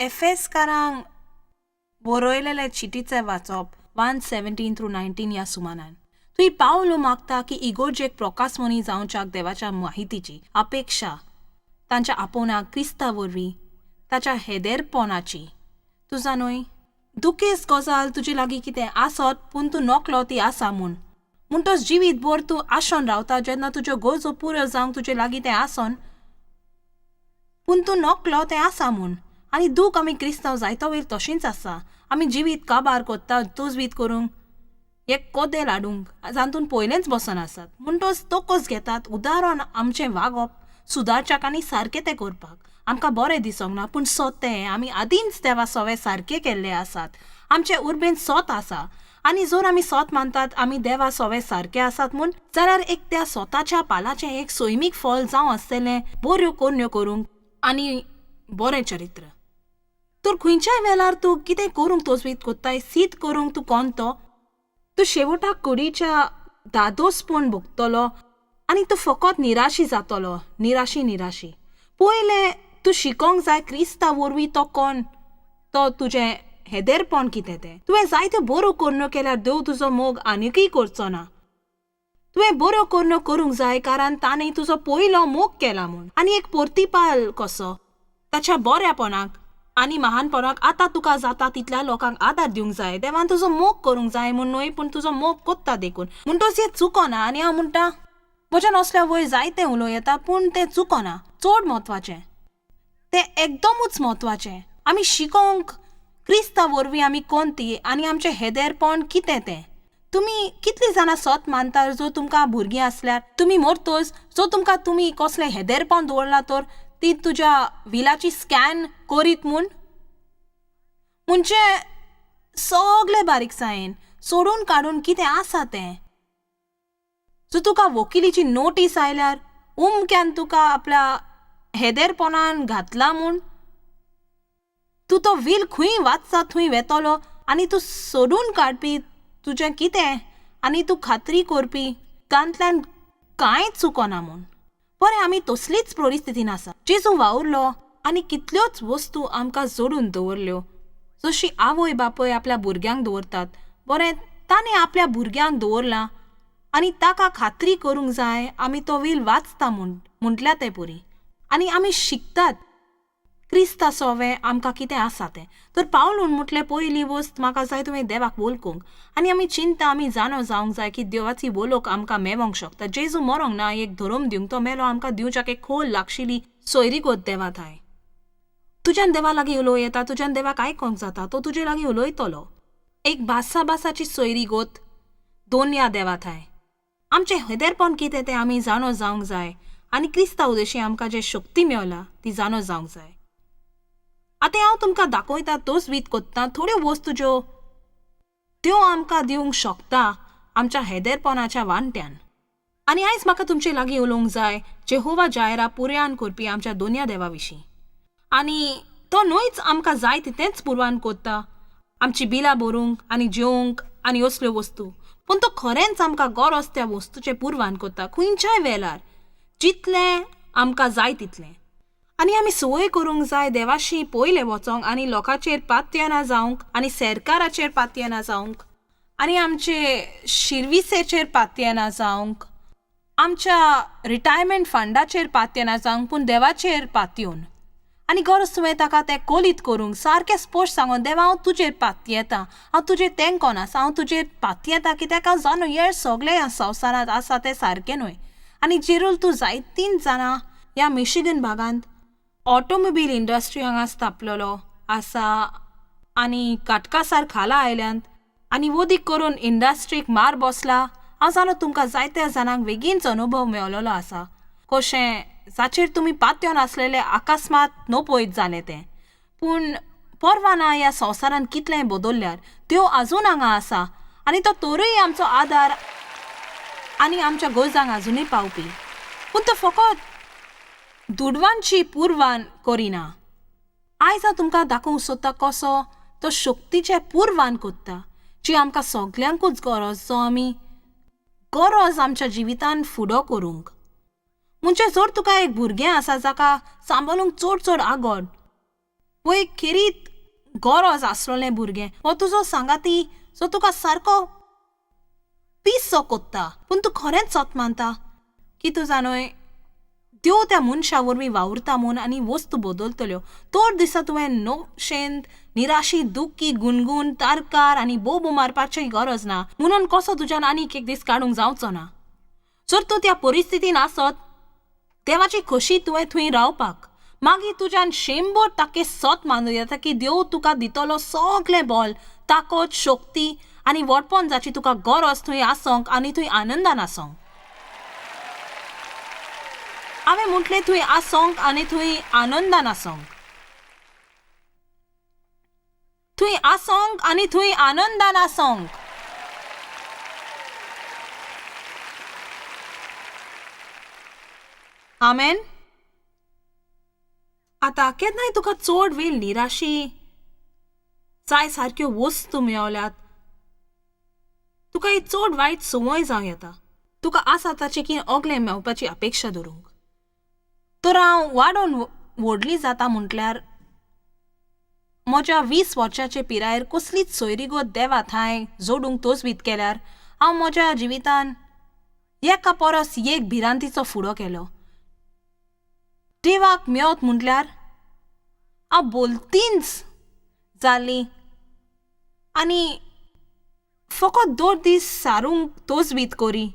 एफेसकारांक बरयलेले चिटीचें वाचप 1:17 थ्रू 19 ह्या सुमानान. थंय पावलो मागता की इगोर्जेक प्रकाशमणी जावच्याक देवाच्या माहितीची अपेक्षा तांच्या आपोवण्याक क्रिस्ता वरवीं ताच्या हेदेरपणाची. तुजा न्हय दुखेस्त गजाल तुजे लागीं कितें आसत पूण तूं नकलो ती आसा म्हूण. म्हणटच जिवीत भर तूं आशोन रावता जेन्ना तुज्यो गरजो पुऱ्यो जावंक तुजे लागीं तें आसोन पूण तूं नकलो तें आसा म्हूण. आनी दूख आमी क्रिस्तांव जायतो वेळ तशींच आसा. आमी जिवीत काबार कोत्ता तजवीत करूंक एक कोदेल हाडूंक जातून पयलेंच बसोन आसात. म्हणटच तोकोस घेतात उदाहरण आमचें वागप सुदारच्याक आनी सारकें तें करपाक. आमकां बरें दिसोंक ना पूण सत तें आमी आदींच देवा सवे सारके केल्ले आसात. आमचे उर्बेन सोत आसा आनी जर आमी सोत मानतात आमी देवा सवे सारके आसात म्हूण जाल्यार एक त्या सोताच्या पालाचें एक सैमीक फल जावं आसतलें बऱ्यो करण्यो करूंक आनी बरें चरित्र. तर खंयच्याय वेळार तूं कितें करूंक तजवीत कोत्ताय सीत करूंक तूं कोण तो तूं शेवटाक कुडीच्या दादोसपण भोगतलो आनी तूं फकत निराशी जातलो. निराशी निराशी. पयलें तूं शिकोंक जाय क्रिस्ता वरवीं तो कोण तो तुजें हेदेरपण कितें तें. तुवें जायत्यो बऱ्यो करण्यो केल्यार देव तुजो मोग आनिकूय करचो ना. तुवें बऱ्यो करण्यो करूंक जाय कारण ताणें तुजो पयलो मोग केला म्हूण. आनी एक पोर्तिपाल कसो ताच्या बऱ्यापणाक आनी महानपणाक आतां तुका जाता तितल्या लोकांक आदार दिवंक जाय. देवान तुजो मोग करूंक जाय म्हूण न्हय पूण तुजो मोग कोत्ता देखून. म्हणटच हें चुकोना आनी हांव म्हणटा म्हज्यान असल्या वयर जायतें उलोवं येता पूण तें चुकोना. चड म्हत्वाचें तें एकदमूच म्हत्वाचें. आमी शिकोवंक क्रिस्ता वरवीं आमी कोण ती आनी आमचें हेदेरपण कितें तें. तुमी कितलीं जाणां सत मानता जो तुमकां भुरगीं आसल्यार तुमी मरतच जो तुमकां तुमी कसलें हेदेरपण दवरलां तर ती तुज्या विलाची स्कॅन करीत म्हूण. म्हणजे सगळे बारीकसायेन सोडून काडून कितें आसा तें. जो तुका वकिलीची नोटीस आयल्यार उमक्यान तुका आपल्या हेदेरपणान घातला म्हूण तूं तो व्हील खंय वाचता थंय वेतलो आनी तूं सोडून काडपी तुजें कितें आनी तूं खात्री करपी तांतल्यान कांयच चुकोना म्हूण. बरें आमी तसलीच परिस्थितीन आसा. जेजू वावुरलो आनी कितल्योच वस्तू आमकां जोडून दवरल्यो जशी आवय बापूय आपल्या भुरग्यांक दवरतात. बरें ताणें आपल्या भुरग्यांक दवरलां आनी ताका खात्री करूंक जाय आमी तो व्हील वाचता म्हूण म्हटल्या ते पुरी. आनी आमी शिकतात क्रिस्ता सोवें आमकां कितें आसा तें. तर पावलून म्हटलें पयली वस्त म्हाका जाय तुवें देवाक वळखूंक. आनी आमी चिंता आमी जाणो जावंक जाय की देवाची वळख आमकां मेळोंक शकता. जेजू मरोंक ना एक धर्म दिवंक तो मेलो आमकां दिवच्याक एक खोल लागशिल्ली सोयरीगत देवा थांय. तुज्यान देवा लागीं उलोवं येता तुज्यान देवाक आयकोंक जाता तो तुजे लागीं उलयतलो. एक भासाभासाची सोयरीगत दोनया देवा थांय. आमचें हेदेरपण कितें तें आमी जाणो जावंक जाय आनी क्रिस्ता उदेशी आमकां जे शक्ती मेवला ती जाणो जावंक जाय. आतां हांव तुमकां दाखयता तोच वीत कोत्ता थोड्यो वस्तू ज्यो त्यो आमकां दिवंक शकता आमच्या हेदेरपणाच्या वांट्यान. आनी आयज म्हाका तुमचे लागीं उलोवंक जाय जेहोवा जायरा पुर्यान करपी आमच्या दोनया देवा विशीं. आनी तो न्हयच आमकां जाय तितलेंच पुरवान कोत्ता आमची बिलां भरूंक आनी जेवंक आनी असल्यो वस्तू पूण तो खरेंच आमकां गरज त्या वस्तूचें पुरवान कोत्ता खंयच्याय वेळार जितलें आमकां जाय तितलें. आनी आमी संवय करूंक जाय देवाशी पयलें वचोंक आनी लोकांचेर पातयेना जावंक आनी सरकाराचेर पातयेना जावंक आनी आमचे शिर्विसेचेर पातयेना जावंक आमच्या रिटायरमेंट फंडाचेर पातयेना जावंक पूण देवाचेर पातयेवन. आनी गरज तुवें ताका तें कोलीत करूंक सारकें स्पश्ट सांगून देवा हांव तुजेर पातयेता हांव तुजेर तेंकोन आसा हांव तुजेर पातयेता कित्याक हांव जाणो हें सगळें ह्या संवसारांत आसा तें सारकें न्हय. आनी जेरूल तूं जायतींच जाणां ह्या मिशिगन भागांत ऑटोमोबील इंडस्ट्री हांगा स्थापलेलो आसा आनी काटकासार खाला आयल्यांत आनी वदीक करून इंडस्ट्रीक मार बसला. हांव जाणो तुमकां जायत्या जाणांक बेगीनच अनुभव मेळलेलो आसा कशें जाचेर तुमी पातयेवन आसलेले अकस्मात नपयत जालें तें. पूण परवाना ह्या संवसारांत कितलें बदलल्यार त्यो आजून हांगा आसा आनी तो तरूय आमचो आदार आनी आमच्या गरजांक आजुनूय पावपी. पूण तो फकत दुडवांची पुरवान करिना. आयज हांव तुमकां दाखोवंक सोदता कसो तो शक्तीचें पुरवान कोत्ता जी आमकां सगल्यांकूच गरज जो आमी गरज आमच्या जिवितान फुडो करूंक. म्हणजे जर तुका एक भुरगें आसा जाका सांबाळूंक चड चड आगोड वो एक खेरीत गरज आसलोलें भुरगें, वो तुजो सांगाती जो तुका सारको पिसो कोत्ता, पूण तूं खरेंच सत मानता की तूं जाणय देव त्या मनशा वरवीं वावुरता म्हूण आनी वस्तू बदलतल्यो. तोर दिसा तुवें नोशेंत निराशी दुखी गुणगूण तारकार आनी बोबो मारपाची गरज ना म्हणून कसो तुज्यान आनीक एक दीस काडूंक जावचो ना. जर तूं त्या परिस्थितीन आसत देवाची खोशी तुवें थंय रावपाक, मागीर तुज्यान 100% सत मानूं येता की देव तुका दितलो सगळें बल, ताकद, शक्ती आनी व्हडपण जाची तुका गरज थंय आसोंक आनी थंय आनंदान आसोंक. हांवें म्हटलें थंय आसोंक आनी थंय आनंदान आसोंक, थंय आसोंक आनी थंय आनंदान आसोंक. आमेन. आतां केन्नाय तुका चड वेळ निराशी जाय सारक्यो वस्तू मेवल्यात, तुका एक चड वायट संवय जावं येता, तुका आसा ताचें की ओगलें मेवपाची अपेक्षा धरूंक. तर हांव वाडोवन व्हडली जाता म्हटल्यार म्हज्या 20 वर्सांचे पिरायेर कसलीच सोयरीगत देवा थांय जोडूंक तोजवीत केल्यार हांव म्हज्या जिवितान एका परस एक भिरांतीचो फुडो केलो. देवाक मेवत म्हटल्यार हांव बोलतींच जाली आनी फकत 2 दीस सारूंक तोजवीत करी.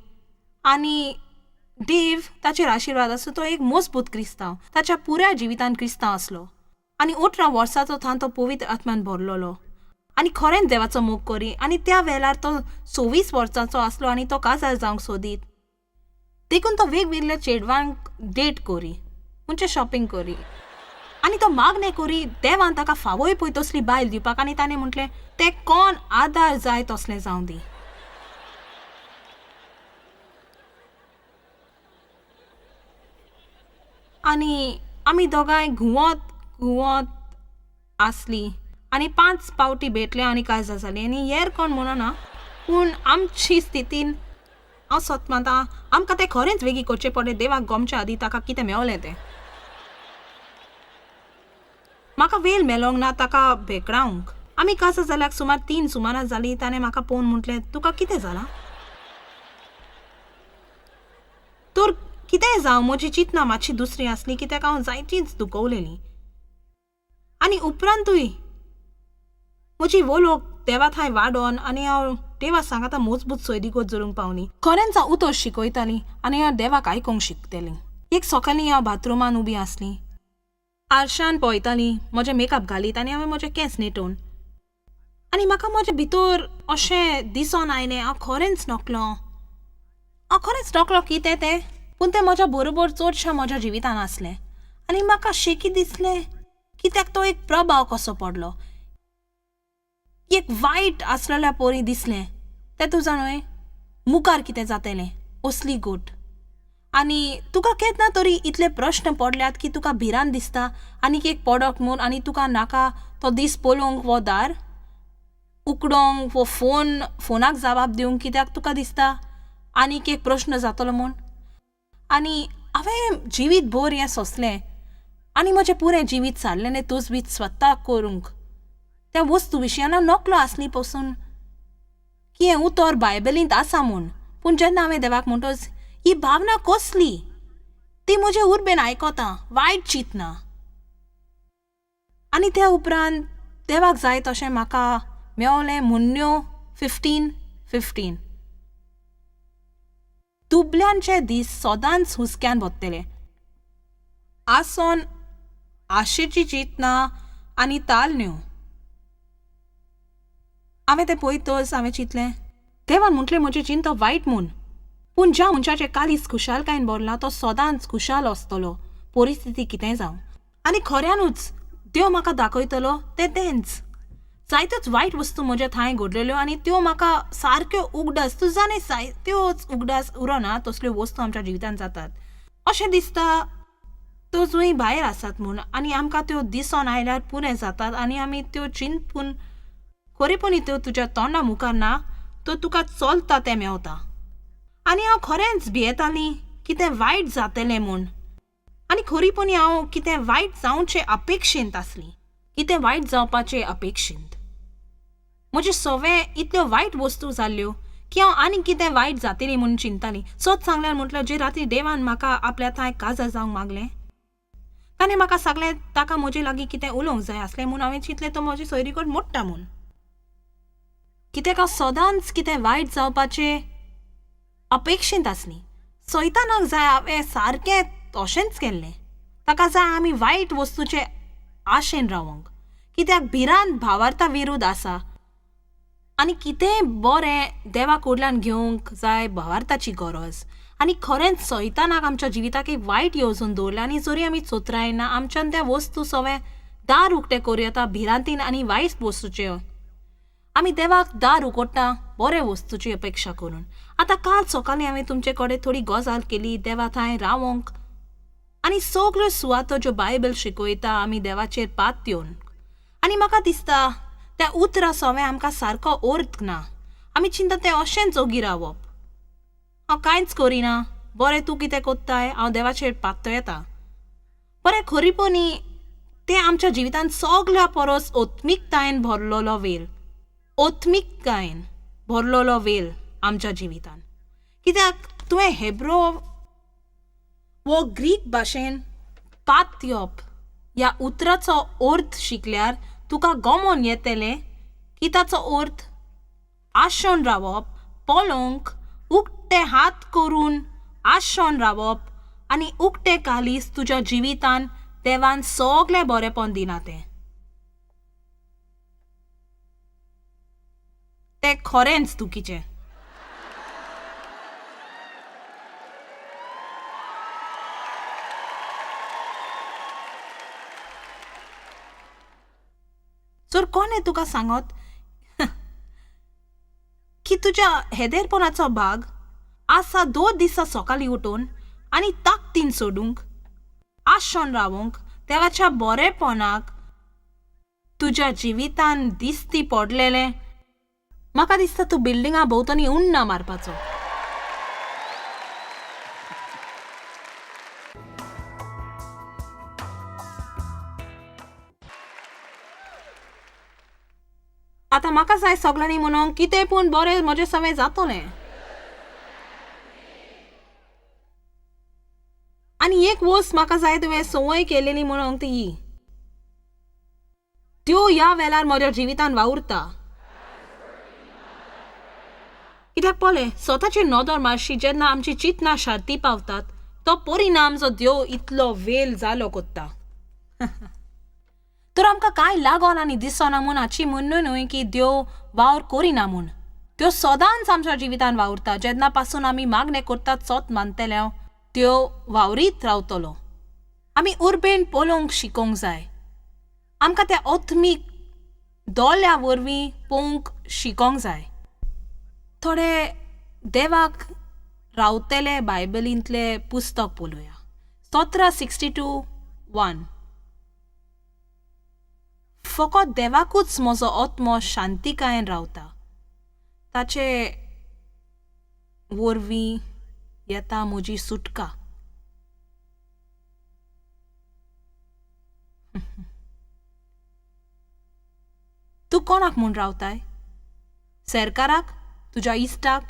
आनी देव ताचेर आशिर्वाद आसूं, तो एक मजबूत क्रिस्तांव, ताच्या पुऱ्या जिवितान क्रिस्तांव आसलो आनी 18 वर्सांचो थान तो पवित्र आत्मान भरलेलो आनी खरेंच देवाचो मोग करी. आनी त्या वेळार तो 26 वर्सांचो आसलो आनी तो काजार जावंक सोदीत, देखून तो वेगवेगळ्या चेडवांक डेट करी, म्हणजे शॉपिंग करी आनी तो मागणें करी देवान ताका फावोय पळय तसली बायल दिवपाक. आनी ताणें म्हटलें तें कोण आदार जाय तसलें जावं दी. आनी आमी दोगांय घुंवत घुंवत आसली आनी 5 पावटी भेटले आनी काजार जाली. आनी हेर कोण म्हणना, पूण आमची स्थितीन हांव सत मानता आमकां तें खरेंच वेगीं करचें पडलें. देवाक गोमच्या आदीं ताका कितें मेवलें तें म्हाका वेळ मेलोंक ना ताका भेकडावंक. आमी काजार जाल्यार सुमार 3 सुमारां जालीं. ताणें म्हाका पळोवन म्हटलें तुका कितें जालां? तर कितेंय जावं म्हजी चिंतना मातशी दुसरी आसली कित्याक हांव जायतीच दुखवलेली. आनी उपरांतूय म्हजी वोलोक देवा थांय वाडोवन आनी हांव देवा सांगाता मजबूत सोयरीगत जोडूंक पावली. खरेंच हांव उतर शिकयताली आनी हांव देवाक आयकूंक शिकतली. एक सकाळीं हांव बाथरुमान उबी आसली, आरशान पळयताली, म्हजें मेकअप घालीत आनी हांवें म्हजे केंस नेटोवन आनी म्हाका म्हजे भितर अशें दिसोन आयलें हांव खरेंच नकलो, हांव खरेंच नकलो कितें तें, पूण तें म्हज्या बरोबर चडशें म्हज्या जिवितान आसलें. आनी म्हाका शेकी दिसलें कित्याक तो एक प्रभाव कसो पडलो, एक वायट आसलेल्या परी दिसलें तें तूं जाणय मुखार कितें जातलें असली गोट. आनी तुका केन्ना तरी इतले प्रश्न पडल्यात की तुका भिरांत दिसता आनीक एक पडक म्हूण आनी तुका नाका तो दीस पळोवंक वो दार उकडोंक वो फोनाक जबाब दिवंक कित्याक तुका दिसता आनीक एक प्रश्न जातलो म्हूण. आनी हांवें जिवीत भर हें सोंसलें आनी म्हजें पुरें जिवीत सारलें तजवीज स्वता करूंक त्या वस्तू विशयान हांव नकलो आसली पसून की हें उतर बायबलींत आसा म्हूण. पूण जेन्ना हांवें देवाक म्हणटच ही भावना कसली ती म्हजे उर्बेन आयकता, वायट चिंतना. आनी त्या उपरांत देवाक जाय तशें म्हाका मेवलें मुन्न्यो 15:15. दुबल्यांचे दीस सदांच हुस्क्यान भोत्तले आसोन आशेची चिंतना आनी तालन्यो. हांवें तें पळयतच हांवें चिंतलें देवान म्हटलें म्हजें चिंतप वायट म्हूण, पूण ज्या मनशाचें काळीज खुशालकायेन भरलां तो सदांच खुशाल आसतलो परिस्थिती कितेंय जावं. आनी खऱ्यानूच देव म्हाका दाखयतलो तें तेंच. जायत्योच वायट वस्तू म्हज्या थांय घडलेल्यो आनी त्यो म्हाका सारक्यो उगडास, तूं जाणा जायत्योच उगडास उरना तसल्यो वस्तू आमच्या जिवितांत जातात. अशें दिसता त्यो भायर आसात म्हूण आनी आमकां त्यो दिसोन आयल्यार पुरें जातात आनी आमी त्यो चिंतून खरेपणी त्यो तुज्या तोंडा मुखार ना तर तुका चलता तें मेवता. आनी हांव खरेंच भियेतालीं कितें वायट जातलें म्हूण आनी खरीपणी हांव कितें वायट जावचे अपेक्षेंत आसली. कितें वायट जावपाचें अपेक्षींत. म्हजे सवे इतल्यो वायट वस्तू जाल्ल्यो की हांव आनीक कितें वायट जातली म्हूण चिंताली. सत सांगल्यार म्हटल्यार जे राती देवान म्हाका आपल्या थंय काजार जावंक मागलें, ताणें म्हाका सांगलें ताका म्हजे लागीं कितें उलोवंक जाय आसलें म्हूण हांवें चिंतलें तो म्हजे सोयरीगत मोडटा म्हूण. कित्याक हांव सदांच कितें वायट जावपाचें अपेक्षींत आसली. सैतानाक जाय हांवें सारकें तशेंच केल्लें. ताका जाय आमी वायट वस्तूचे आशेन रावंक, कित्याक भिरांत भावार्था विरुद्ध आसा आनी कितेंय बरें देवा कडल्यान घेवंक जाय भावार्थाची गरज. आनी खरेंच सैतानाक आमच्या जिविताक एक वायट येवजून दवरलें आनी जरी आमी चोत्रायना आमच्यान त्या वस्तू सगळें दार उक्तें करूं येता भिरांतीन आनी वायट वस्तूचे. आमी देवाक दार उगडटा बरे वस्तूची अपेक्षा करून. आतां काल सकाळीं हांवें तुमचे कडेन थोडी गजाल केली देवा थंय रावोंक आनी सगळ्यो सुवातो ज्यो बायबल शिकयता आमी देवाचेर पात येवन. आनी म्हाका दिसता त्या उतरां सवें आमकां सारको अर्थ ना. आमी चिंता तें अशेंच ओगी रावप, हांव कांयच करिना, बरें तूं कितें कोत्ताय, हांव देवाचेर पात्तो येता. बरें खरीपणी तें आमच्या जिवितांत सगल्या परस ओत्मीकतायेन भरलेलो वेल, ओत्मीकतायेन भरलेलो वेल आमच्या जिवितान. कित्याक तुवें हेब्रो वो ग्रीक भाशेन पातयप ह्या उतराचो अर्थ शिकल्यार तुका गमोन येतलें की ताचो अर्थ आशोन रावप, पळोवंक, उक्ते हात करून आशोन रावप आनी उक्ते कालीस तुज्या जिवितान देवान सगळें बरेंपण दिना तें. तें खरेंच दुखीचें. जर कोणें तुका सांगत की तुज्या हेदेरपणाचो भाग आसा 2 दिसा सकाळीं उठून आनी ताकदीन सोडूंक, आशोन रावूंक देवाच्या बरेपणाक तुज्या जिवितान दिसती पडलेलें, म्हाका दिसता तूं बिल्डिंगा भोंवतणी उण्णा मारपाचो. आतां म्हाका जाय सगळ्यांनी म्हणून कितें पूण बरें म्हजें सवें जातलें. आनी एक वस्त म्हाका जाय तुवें संवय केलेली म्हणून ती ही, त्यो ह्या वेळार म्हज्या जिवितान वावुरता. कित्याक पळय स्वताची नदर मारशी जेन्ना आमची चिंतना शार्ती पावतात तो परिणाम जो देव इतलो वेल जालो कोत्ता. तर आमकां कांय लागोन आनी दिसना म्हूण हाची म्हणून न्हय की देव वावर करिना म्हूण. त्यो सदांच आमच्या जिवितान वावुरता. जेन्ना पासून आमी मागणें करतात सोत मानतले हांव त्यो वावरीत रावतलो. आमी उर्बेन पळोवंक शिकोवंक जाय. आमकां त्या आत्मीक दोळ्या वरवीं पळोवंक शिकोवंक जाय. थोडे देवाक रावतले बायबलींतले पुस्तक पळोवया. 1762:1. फकत देवाकूच म्हजो आत्मो शांतिकायेन रावता, ताचे वरवीं येता म्हजी सुटका. तूं कोणाक म्हूण रावताय? सरकाराक? तुज्या इश्टाक?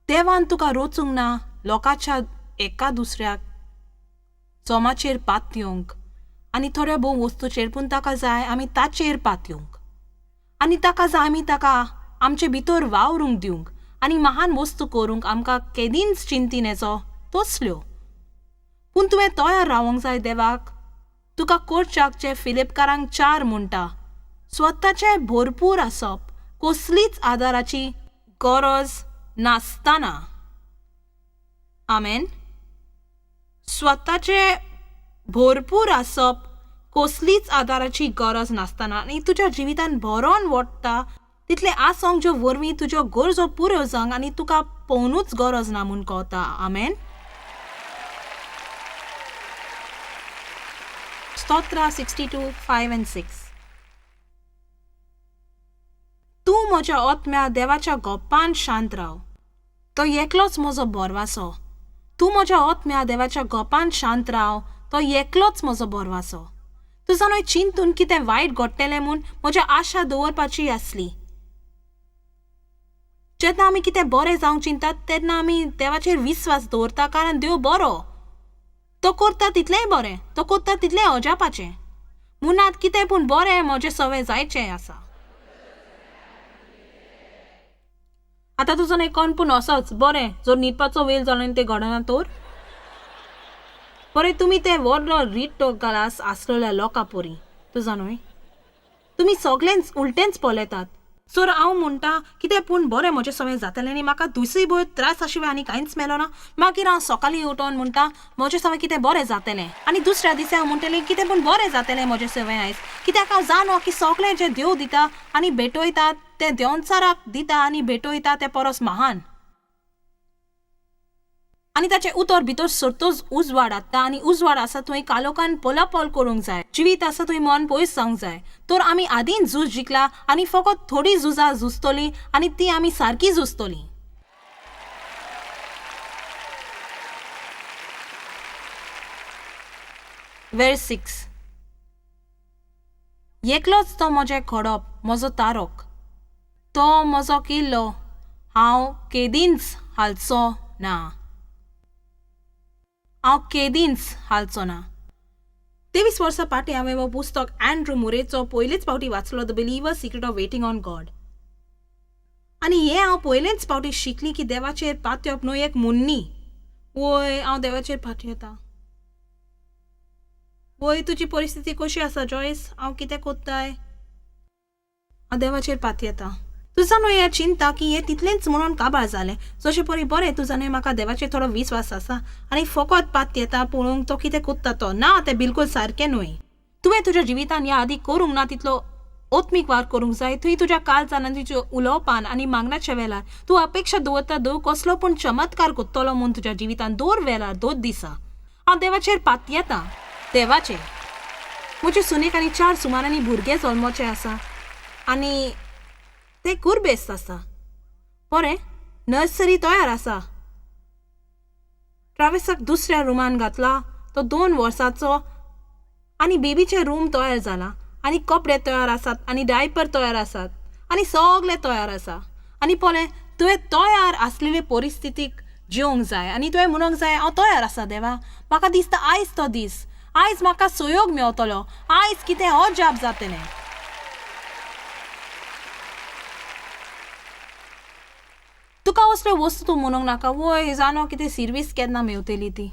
देवान तुका रोचूंक ना लोकांच्या एका दुसऱ्याक जोमाचेर पातयेवंक आनी थोड्या भोव वस्तूचेर, पूण ताका जाय आमी ताचेर पातयेवंक आनी ताका जाय आमी ताका आमचे भितर वावरूंक दिवंक आनी महान वस्तू करूंक आमकां केदींच चिंतिनेचो तसल्यो. पूण तुवें तयार रावंक जाय देवाक तुका कोर्चाक जे फिलिपकारांक 4 म्हणटा, स्वताचें भरपूर आसप, कसलीच आदाराची गरज नासतना. आमेन. स्वताचें भरपूर आसप, कसलीच आदाराची गरज नासतना आनी तुज्या जिवितान भरोन वडटा तितलें आसोंक ज्यो वरवीं तुज्यो गरजो पुऱ्यो जावंक आनी तुका पळोवनूच गरज ना म्हूण कळटा. आमेन. स्तोत्रा 62:5 and 6. तूं म्हज्या आत्म्या देवाच्या गोपान शांत राव, तो एकलोच म्हजो बोरवासो. तूं म्हज्या आत्म्या देवाच्या गोपान शांत राव, तो एकलोच म्हजो बोरवासो. तुजा न्हय चिंतून कितें वायट घडटलें म्हूण म्हज्या आशा दवरपाची आसली. जेन्ना आमी कितें बरें जावंक चिंतात तेन्ना आमी देवाचेर विस्वास दवरता, कारण देव बरो, तो करता तितलेंय बरें, तो करता तितलें अजापाचें. मुनात कितें पूण बरें म्हजें सवें जायचें आसा. आतां तुजो न्हय कोण पूण असोच बरें जर न्हिदपाचो वेळ जालो आनी तें घडना तर बरें तुमी तें व्हडलो रिट्टो ग्लास आसलेल्या लोकां परी तुजा न्हय तुमी सगळेंच उलटेंच पळयतात. सर हांव म्हणटा कितें पूण बरें म्हजें सवें जातलें आनी म्हाका दुसरी भोय त्रास आशिल्ले आनी कांयच मेलो ना. मागीर हांव सकाळीं उठोन म्हणटा म्हजें सवें कितें बरें जातलें आनी दुसऱ्या दिसा हांव म्हणटलें कितें पूण बरें जातलें म्हजें सवें आयज, कित्याक हांव जाणो की सगळें जें देव दिता आनी भेटयता तें देंवचाराक दिता आनी भेटयता तें परस महान. आनी ताचें उतर भितर सरतोच उजवाड हाडटा आनी उजवाड आसा थंय कालोखान पलापल करूंक जाय, जिवीत आसा थंय मन पयस जावंक जाय. तर आमी आदींच झूज जिखला आनी फकत थोडीं झुजां झुजतलीं आनी तीं आमी सारकीं झुजतलीं. वेर्स 6. एकलोच तो म्हजें खडप, म्हजो तारक, तो म्हजो किल्लो, हांव केदींच हालचो ना, हांव केदींच हालचो ना. 23 वर्सां फाटीं हांवें हो पुस्तक अँड्रू मुरेचो पयलेच फावटी वाचलो, the believer secret of waiting on God. आनी हें हांव पयलेच फावटी शिकली की देवाचेर पातयप न्हय एक मुन्नी. वय हांव देवाचेर पातयेता. वय तुजी परिस्थिती कशी आसा जॉयस, हांव कितें कोत्ताय, हांव देवाचेर पातयेता. तुजा न्हय हें चिंता की हें तितलेंच म्हणून काबार जालें, जशें परी बरें तुजा न्हय म्हाका देवाचेर थोडो विस्वास आसा आनी फकत पातयेता पळोवंक तो कितें कोत्ता तो ना, तें बिलकूल सारकें न्हय. तुवें तुज्या जिवितान ह्या आदीं करूंक ना तितलो आत्मीक वार करूंक जाय. थंय तुज्या काळजान आनी तुज्या उलोवपान आनी मागण्याच्या वेळार तूं अपेक्षा दवरता देव कसलो पूण चमत्कार कोत्तलो म्हूण तुज्या जिवितान दर वेळार दर दिसा. हांव देवाचेर पातयेता, देवाचेर. म्हजे सुनेक आनी 4 सुमारांनी भुरगे जल्मोचे आसा आनी ते कुरबेस्त आसा. बरें नर्सरी तयार आसा. ट्रावेसाक दुसऱ्या रुमान घातला, तो 2 वर्सांचो आनी बेबीचें रूम तयार जाला आनी कपडे तयार आसात आनी डायपर तयार आसात आनी सगळें तयार आसा. आनी पळय तुवें तयार आसलेले परिस्थितीक जेवंक जाय आनी तुवें म्हणूंक जाय हांव तयार आसा देवा, म्हाका दिसता आयज तो दीस, आयज म्हाका सहयोग मेवतलो, आयज कितें अजाप जातलें. तुका असल्यो वस्तू तूं म्हणूंक नाका, वय जाणो कितें सिर्वीस केन्ना मेवतली ती,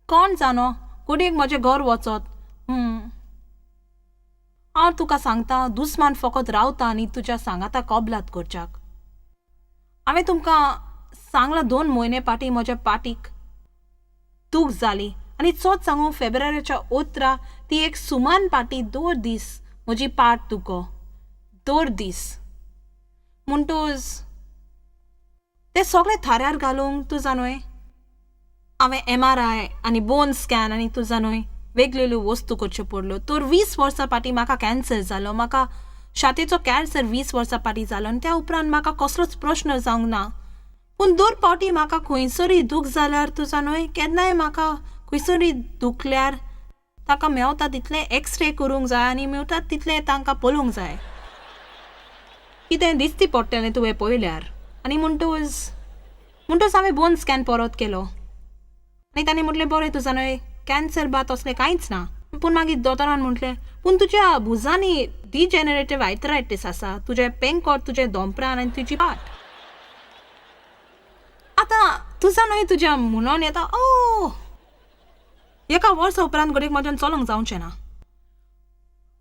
कोण जाणो घडयेक म्हजें घर वचत. हांव तुका सांगता दुस्मान फकत रावता आनी तुज्या सांगाता कबलात करच्याक. हांवें तुमकां सांगलां 2 म्हयने फाटीं म्हज्या पाटीक दूख जाली आनी चोच सांगू फेब्रुवारीच्या 18 ती एक सुमान पाटी 2 दीस म्हजी पाट दुखो, 2 दीस. म्हणटूच ते सगळे थाऱ्यार घालूंक तुजा न्हय हांवें MRI आनी बोन स्कॅन आनी तुजा न्हय वेगवेगळ्यो वस्तू करच्यो पडल्यो. तर 20 वर्सां फाटीं म्हाका कॅन्सर जालो, म्हाका छातयेचो कॅन्सर 20 वर्सां फाटीं जालो आनी त्या उपरांत म्हाका कसलोच प्रश्न जावंक ना. पूण दर फावटी म्हाका खंयसरूय दूख जाल्यार तुजा न्हय केन्नाय म्हाका खंयसरूय दुखल्यार ताका मेवता तितलें एक्सरे करूंक जाय आनी मेवता तितलें तांकां पळोवंक जाय कितें दिसती पडटलें तुवें पळयल्यार. आनी म्हणटूच हांवें बोन स्कॅन परत केलो आनी ताणें म्हटलें बरें तुजा न्हय कॅन्सर बा तसलें कांयच ना. पूण मागीर दोतोरान म्हटलें पूण तुज्या भुजांनी डिजॅनरेटीव आर्थरायटीस आसा, तुजें पेंकोट, तुजें दोंपरान आनी तुजी पाट. आतां तुजा न्हय तुज्या म्हणून येता ओ एका वर्सा उपरांत घडयेक म्हज्यान चलोंक जावचें ना.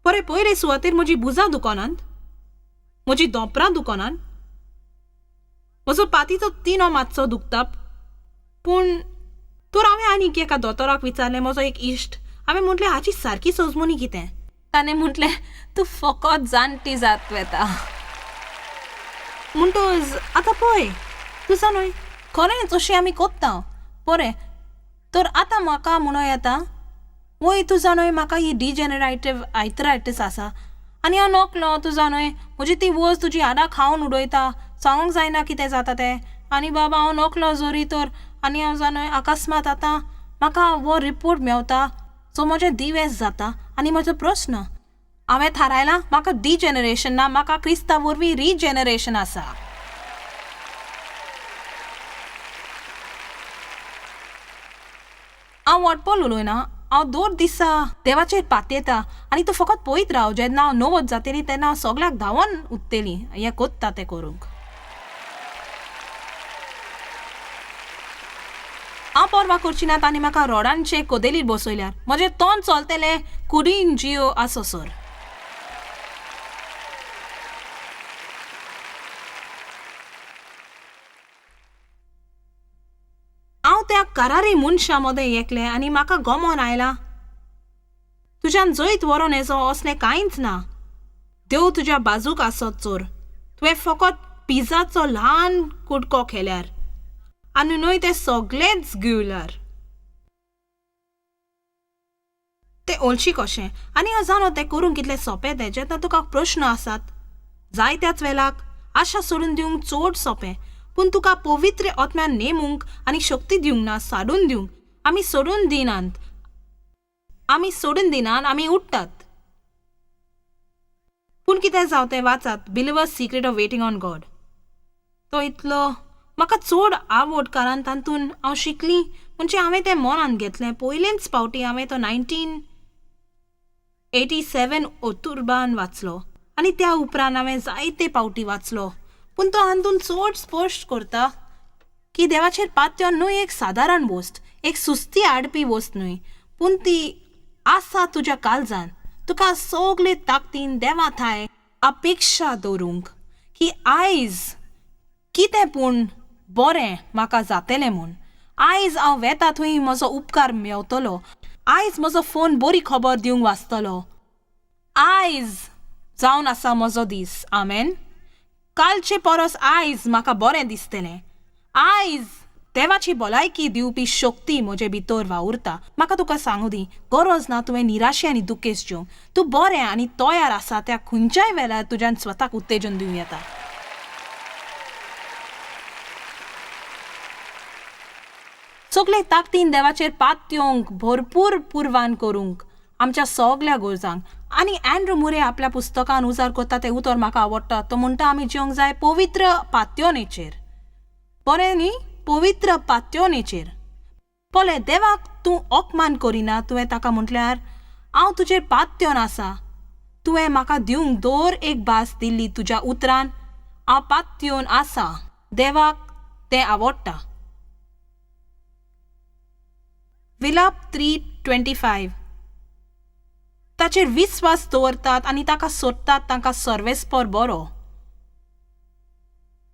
बरें पयले सुवातेर म्हजी भुजां दुकानांत, म्हजी दोंपरां दुकानांत, म्हजो पातीचो तिनो मातसो दुखता. पूण तर हांवें आनीक एका दोतोराक विचारलें, म्हजो एक इश्ट, हांवें म्हटलें हाची सारकी सजमणी कितें? ताणें म्हटलें तूं फकत जाणटी जात वेता. म्हणटूच आतां पळय तुजा न्हय खरेंच अशें आमी कोत्ता. बरें तर आतां म्हाका म्हणूं येता वय तुजा न्हय म्हाका ही डिजॅनरेटीव आर्थरायटीस आसा आनी हांव नकलो तुजा न्हय म्हजी ती वज तुजी हाडां खावन उडयता, सांगूंक जायना कितें जाता तें. आनी बाबा हांव नकलो जरी तर आनी हांव जाणो अकस्मात आतां म्हाका हो रिपोर्ट मेवता सो म्हजें दिवेस जाता आनी म्हजो प्रस्न हांवें थारायलां म्हाका डिजनरेशन ना, म्हाका क्रिस्ता वरवीं रिजनरेशन आसा. हांव वटपोल उलयना, हांव दर दिसा देवाचेर पातयेता आनी तूं फकत पळयत राव. जेन्ना हांव नवोद जातली तेन्ना हांव सगळ्याक धांवोन उत्तली हें कोत्ता तें करूंक. हांव पर्वा करची ना तांणी म्हाका रोडांचे कोदेलीर बसयल्यार, म्हजें तोंड चलतलें कुडीन जियो आसोसर. हांव त्या करारी मनशां मदें एकलें आनी म्हाका गमोन आयलां तुज्यान जैत व्हरोन येजो असलें कांयच ना. देव तुज्या बाजूक आसत चोर, तुवें फकत पिझाचो ल्हान कुडको केल्यार आनी न्हय तें सगळेंच गिळल्यार. तें ओलशी कशें आनी हांव जाणो तें करूंक कितलें सोंपें तें. जेन्ना तुका प्रश्न आसात जाय त्याच वेळाक आशा सोडून दिवंक चड सोंपें, पूण तुका पवित्र आत्म्यान नेमूंक आनी शक्ती दिवंक ना साडून दिवंक. आमी सोडून दिनात, आमी सोडून दिनात, आमी उठ्ठात. पूण कितें जावं तें वाचात, Believer's Secret of Waiting on God. तो इतलो म्हाका चड आवड कारण तातूंत हांव शिकली, म्हणजे हांवें तें मनांत घेतलें. पयलेच फावटी हांवें तो 1987 ओतुरबान वाचलो आनी त्या उपरांत हांवें जायते फावटी वाचलो. पूण तो हातूंत चड स्पश्ट करता की देवाचेर पात्यो न्हय एक सादारण वस्त, एक सुस्ती हाडपी वस्त न्हय, पूण ती आसा तुज्या काळजान. तुका सगळे ताकदीन देवा थाय अपेक्षा दवरूंक की आयज कितें पूण बरें म्हाका जातलें म्हूण. आयज हांव वेता थंय म्हजो उपकार मेवतलो, आयज म्हजो फोन बरी खबर दिवंक वाचतलो, आयज जावन आसा म्हजो दीस. आमेन. कालचे परस आयज म्हाका बरें दिसतलें. आयज देवाची भलायकी दिवपी शक्ती म्हजे भितर वावुरता. म्हाका तुका सांगू दी, गरज ना तुवें निराशे आनी दुखेस जेवंक. तूं बरें आनी तयार आसा त्या खंयच्याय वेळार तुज्यान स्वताक उत्तेजन दिवं येता. सगळे ताकदीन देवाचेर पातयेवंक, भरपूर पुरवान करूंक आमच्या सगल्या गरजांक. आनी एन्ड्रू मुरे आपल्या पुस्तकान उजार करता तें उतर म्हाका आवडटा. तो म्हणटा आमी जेवंक जाय पवित्र पातयेवणेचेर. बरें न्ही, पवित्र पातयेवणेचेर. पळय देवाक तूं अपमान करिना. तुवें ताका म्हटल्यार हांव तुजेर पातयेवन आसा, तुवें म्हाका दिवंक दर एक भास दिल्ली तुज्या उतरान हांव पातयेवन आसा. देवाक तें आवडटा. विलाप 3:25. ताचेर विस्वास दवरतात आनी ताका सोदतात तांकां सर्वेस्पर बरो.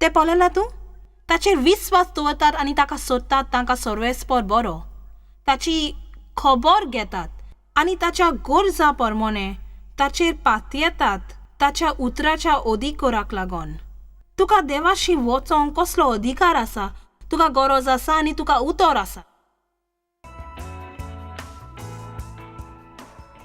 तें पळयलां तूं? ताचेर विस्वास दवरतात आनी ताका सोदतात तांकां सर्वेस्पर बरो. ताची खबर घेतात आनी ताच्या गरजा प्रमाणे ताचेर पातयेतात ताच्या उतराच्या अधिकाराक लागून. तुका देवाशी वचोंक कसलो अधिकार आसा? तुका गरज आसा आनी तुका उतर आसा.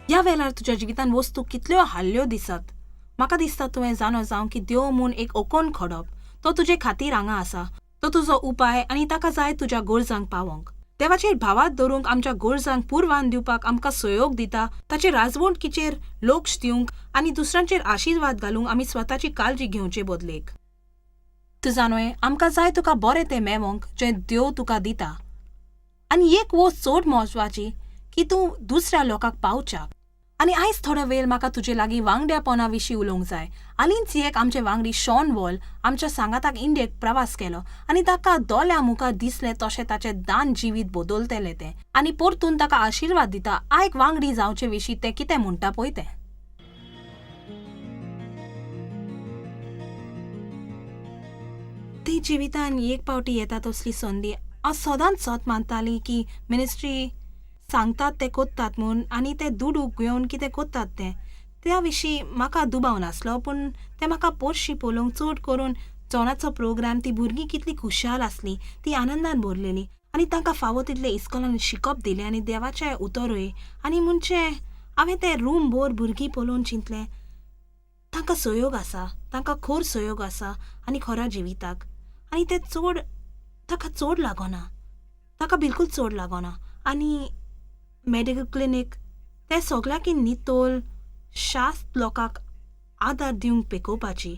ह्या वेळार तुज्या जिवितान वस्तू कितल्यो हाल्ल्यो दिसत. म्हाका दिसता तुवें जाणो जावं की देव म्हूण एक ओकोन खडप, तो तुजे खातीर हांगा आसा. तो तुजो उपाय आनी ताका जाय तुज्या गरजांक पावोंक. देवाचेर भावात दवरूंक, आमच्या गरजांक पुरवान दिवपाक आमकां सहयोग दिता. ताचे राजवणकीचेर लक्ष दिवंक आनी दुसऱ्यांचेर आशिर्वाद घालूंक आमी स्वताची काळजी घेवचे बदलेक. तूं जाणोय, आमकां जाय तुका बरें तें मेवोंक जें देव तुका दिता. आनी एक वस्त चड म्हत्वाची की तूं दुसऱ्या लोकांक पावच्याक. आनी आयज थोडो वेळ म्हाका तुजे लागीं वांगड्यापणा विशीं उलोवंक जाय. हालींच एक आमचे वांगडी शॉन वॉल आमच्या सांगाताक इंडियेक प्रवास केलो आनी ताका दोळ्या मुखार दिसलें तशें ताचें दान जिवीत बदलतलें तें. आनी परतून ताका आशिर्वाद दिता. आयक वांगडी जावचे विशीं तें कितें म्हणटा पळय तें. ती जिवितान एक फावटी येता तसली संदी हांव सदांच सत मानताली की मिनिस्ट्री सांगतात ते कोत्तात म्हूण आनी ते दुडू घेवन कितें कोत्तात तें त्या विशीं म्हाका दुबाव नासलो. पूण तें म्हाका पोरशी पळोवंक चड करून जॉनाचो प्रोग्राम, ती भुरगीं कितली खुशाल आसली, ती आनंदान भरलेली आनी तांकां फावो तितलें इस्कॉलान शिकप दिलें आनी देवाचें उतरूय. आनी म्हणजे हांवें तें रूम भर भुरगीं पळोवन चिंतलें तांकां सहयोग आसा, तांकां खोर सहयोग आसा आनी खऱ्या जिविताक. आनी तें चड ताका चड लागना, ताका बिलकूल चड लागना. आनी मेडिकल क्लिनीक ते सगळ्याकी नितोल शास्त्र लोकांक आदार दिवंक पेकोवपाची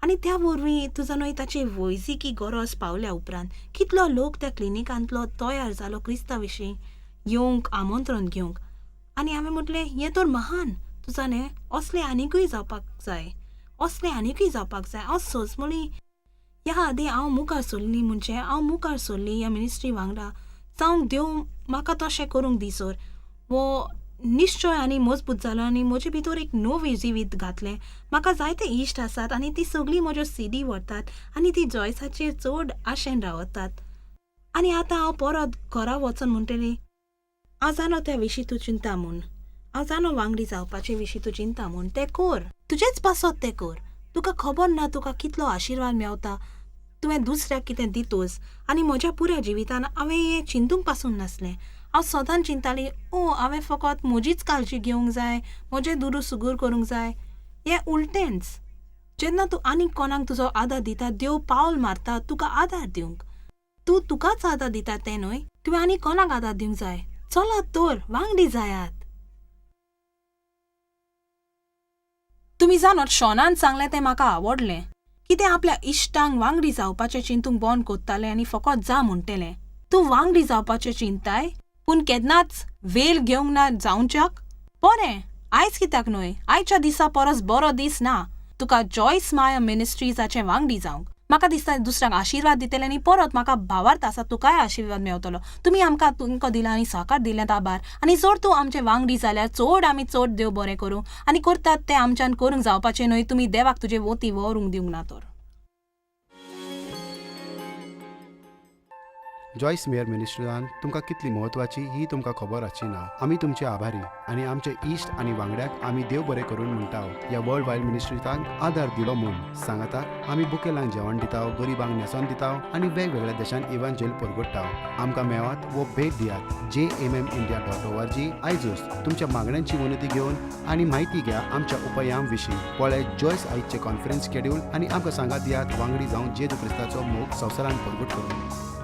आनी त्या वरवीं तुजा न्हय ताची वैजकी गरज पावल्या उपरांत कितलो लोक त्या क्लिनिकांतलो तयार जालो क्रिस्ता विशीं येवंक आमंत्रण घेवंक. आनी हांवें म्हटलें हें तर महान, तुजा न्ही असलें आनिकूय जावपाक जाय, असलें आनिकूय जावपाक जाय. हांव सोजमळी ह्या आदीं हांव मुखार सरली, म्हणजे हांव मुखार सरली ह्या मिनिस्ट्री वांगडा जावंक देव म्हाका तशें करूंक दिसर वो निश्चय आनी मजबूत जालो आनी म्हजे भितर एक नवें जिवीत घातलें. म्हाका जायते इश्ट आसात आनी ती सगळीं म्हज्यो सीडी व्हरतात आनी ती जॉयसाचेर चड आशेन रावतात. आनी आतां हांव परत घरा वचोन म्हणटली हांव जाणो त्या विशीं तूं चिंता म्हूण, हांव जाणो वांगडी जावपाचे विशीं तूं चिंता म्हूण, तें कर, तुजेच पासत तें कर. तुका खबर ना तुका कितलो आशिर्वाद मेवता, तुवें दुसऱ्याक कितें दितोस. आनी म्हज्या पुऱ्या जिवितान हांवें हें चिंतूंक पासून नासलें. हांव सदांच चिंताली ओ हांवें फकत म्हजीच काळजी घेवंक जाय, म्हजें दुरू सुगूर करूंक जाय. हें उलटेंच, जेन्ना तूं आनीक कोणाक तुजो आदार दिता, देव पावल मारता तुका आदार दिवंक. तूं तुकाच आदार दिता तें न्हय, तुवें आनी कोणाक आदार दिवंक जाय. चलात तर वांगडी जायात. तुमी जाणत शॉनान सांगलें तें म्हाका आवडलें. कितें आपल्या इश्टांक वांगडी जावपाचें चिंतूंक बंद कोत्तालें आनी फकत जा म्हणटलें. तूं वांगडी जावपाचें चिंताय पूण केन्नाच वेल घेवंक ना जावच्याक. बरें, आयज कित्याक न्हय, आयच्या दिसा परस बरो दीस ना तुका जॉयस माया मिनिस्ट्रीजाचें वांगडी जावंक. म्हाका दिसता दुसऱ्यांक आशिर्वाद दितले आनी परत म्हाका भावार्थ आसा तुकाय आशिर्वाद मेवतलो. तुमी आमकां तुमकां दिला आनी साकार दिल्यात आभार. आनी जर तूं आमचे वांगडी जाल्यार चड आमी चड देव बरें करूं आनी करतात तें आमच्यान करूंक जावपाचें न्हय, तुमी देवाक तुजे वोती व्हरूंक दिवंक ना तर. जॉयस मेयर मिनिस्ट्रीन तुमकां कितली म्हत्वाची ही तुमकां खबर आसची ना. आमी तुमचे आभारी आनी आमचे इश्ट आनी वांगड्याक आमी देव बरें करून म्हणटा ह्या वर्ल्ड वायड मिनिस्ट्रीतांक आदार दिलो म्हूण. सांगाताक आमी बुकेलांक जेवण दिता, गरिबांक न्हेसोन दिता आनी वेगवेगळ्या देशांत इवांजेल परगट्टा. आमकां मेवात वो भेट दियात jmmindia.org. आयजूच तुमच्या मागण्यांची वनती घेवन आनी म्हायती घ्या आमच्या उपायां विशीं. पळय जॉयस आयचे कॉन्फरन्स शेड्यूल आनी आमकां सांगात दियात वांगडी जावन जेजू क्रिस्ताचो मोग संवसारान परगट करूं.